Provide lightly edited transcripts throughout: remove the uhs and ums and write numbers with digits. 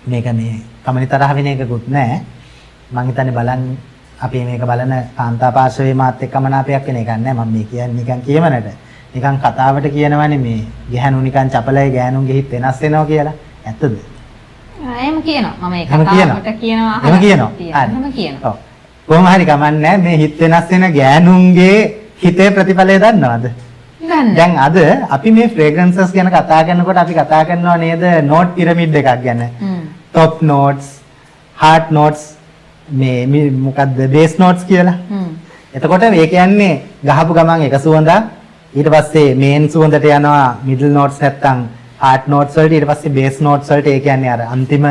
මේක මේ කමනි තරහ වෙන එකකුත් නෑ. මං හිතන්නේ බලන් අපි මේක බලන කාන්තා පාර්ශවයේ මාත් එක්ක අමනාපයක් වෙන එකක් නෑ. මම මේ කියන්නේ නිකන් කියමනට. නිකන් කතාවට කියනවනේ මේ ගැහණු නිකන් චපලයි, ගෑනුන්ගේ හිත වෙනස් වෙනවා කියලා. ඇත්තද? එහෙම කියනවා. මම ඒ එහෙම කියනවා. කතාවට කියනවා. එහෙම කියනවා. තියෙනවා. හරි. එහෙම කියනවා. ඔව්. කොහොම හරි කමන්නේ මේ හිත වෙනස් වෙන ගෑනුන්ගේ හිතේ ප්‍රතිඵලය දන්නවද? දන්නේ. දැන් අද අපි මේ ෆ්‍රේග්‍රන්සස් ගැන කතා කරනකොට අපි කතා කරනවා නේද නෝට් පිරමිඩ් එකක් ගැන. টොප් නෝට්ස්, හાર્ට් නෝට්ස්, මේ මොකද්ද බේස් නෝට්ස් කියලා. එතකොට මේ කියන්නේ ගහපු ගමන් එක සුවඳක්, ඊට පස්සේ මේන් සුවඳට යනවා මිඩල් නෝට්ස් නැත්තම් හાર્ට් නෝට්ස් වලට, ඊට පස්සේ බේස් නෝට්ස් වලට. ඒ කියන්නේ අර අන්තිම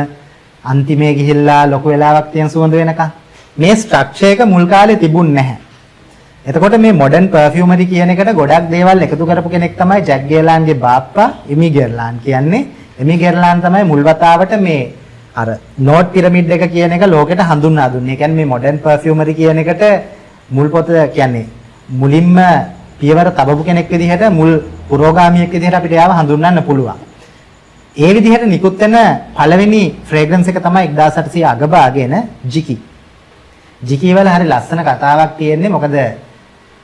අන්තිමේ ගිහිල්ලා ලොකු වෙලාවක් තියෙන සුවඳ වෙනකන්. මේ ස්ට්‍රක්චර් එක මුල් කාලේ තිබුණ නැහැ. එතකොට මේ මොඩර්න් පර්ෆියුමරි කියන එකට ගොඩක් දේවල් එකතු කරපු කෙනෙක් තමයි ජැක් ගේලාන්ගේ බාප්පා එමි ගෙර්ලාන් කියන්නේ. එමි ගෙර්ලාන් තමයි මුල් වතාවට මේ අර නෝට් පිරමිඩ් එක කියන එක ලෝකෙට හඳුන්වා දුන්නේ. ඒ කියන්නේ මේ මොඩර්න් පර්ෆියුමරි කියන එකට මුල් පොත කියන්නේ මුලින්ම පියවර තබපු කෙනෙක් විදිහට, මුල් පුරෝගාමියෙක් විදිහට අපිට එයාව හඳුන්වන්න පුළුවන්. ඒ විදිහට නිකුත් වෙන පළවෙනි ෆ්‍රේග්‍රන්ස් එක තමයි 1800 අගභාගයේ එන ජිකි. ජිකි වල හරි ලස්සන කතාවක් තියෙන්නේ. මොකද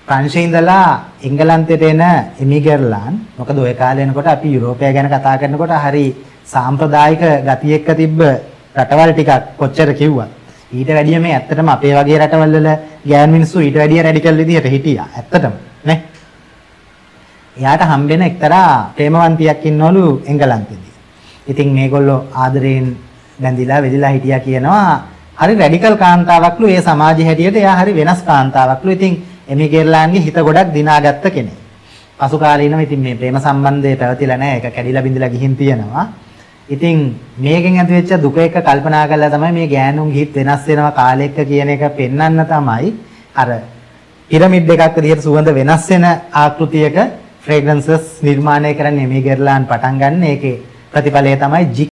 ප්‍රංශේ ඉඳලා එංගලන්තයට එන එමි ගෙර්ලාන්, මොකද ඔය කාලේ එනකොට අපි යුරෝපය ගැන කතා කරනකොට හරි සාම්ප්‍රදායික ගති එක්ක තිබ්බ රටවල් ටිකක් කොච්චර කිව්වත් ඊට වැඩිය මේ ඇත්තටම අපේ වගේ රටවල් වල ගෑනු මිනිස්සු ඊට වැඩිය රැඩිකල් විදිහට හිටියා ඇත්තටම නේ. එයාට හම්බෙන එක්තරා ප්‍රේමවන්තියක් ඉන්නවලු එංගලන්තෙදී. ඉතින් මේගොල්ලෝ ආදරයෙන් බැඳිලා වෙදිලා හිටියා කියනවා. හරි රැඩිකල් කාන්තාවක්ලු ඒ සමාජය හැටියට. එයා හරි වෙනස් කාන්තාවක්ලු. ඉතින් එමි ගෙර්ලාන්ගේ හිත ගොඩක් දිනාගත්ත කෙනෙක්. පසු කාලීනව ඉතින් මේ ප්‍රේම සම්බන්ධය පැවතිලා නැහැ. ඒක කැඩිලා බිඳිලා ගිහින් තියෙනවා. ඉතින් මේකෙන් ඇතිවෙච්ච දුක එක්ක කල්පනා කරලා තමයි මේ ගෑනුන්ගේ හිත වෙනස් වෙනවා කාලෙක කියන එක පෙන්වන්න තමයි අර පිරමිඩ් එකක් විදිහට සුවඳ වෙනස් වෙන ආකෘතියක ෆ්‍රේග්‍රන්සස් නිර්මාණය කරන්නේ එමි ගෙර්ලාන් පටන් ගන්න. ඒකේ ප්‍රතිඵලය තමයි ජිකි.